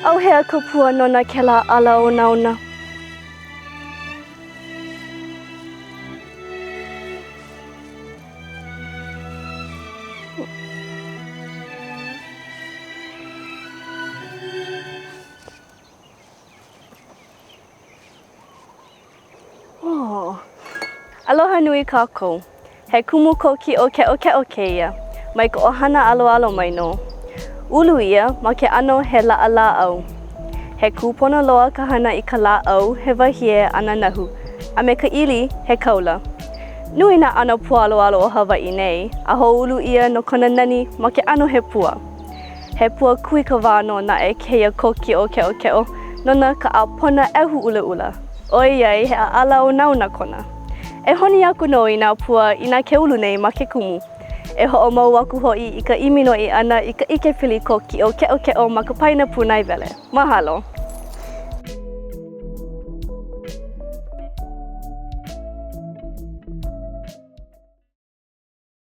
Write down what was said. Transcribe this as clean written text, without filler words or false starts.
ʻAuhea ka pua nona kēlā ʻala onaona? Oh. Aloha nui kākou. He kumu kōkiʻo keʻokeʻo kēia, mai ka ʻohana aloalo mai nō. Ulu ia ma ke ʻano he laʻalāʻau. He kūpono loa ka hana i ka lāʻau he wahie a nanahu, a me ka ʻili he kaula. Nui nā ʻano pua aloalo o Hawaiʻi nei, a hoʻoulu ʻia no kona nani ma ke ʻano he pua. He pua kūikawā nō naʻe kēia kōkiʻo keʻokeʻo nona ka ʻāpona ʻehu ʻulaʻula, ʻoiai he ʻaʻala onaona kona. E honi aku nō i nā pua inā ke ulu nei ma ke kumu. E hoʻomau aku hoʻi i ka ʻimi noiʻi ʻana i ka ʻikepili kōkiʻo keʻokeʻo ma ka paena pūnaewele. Mahalo.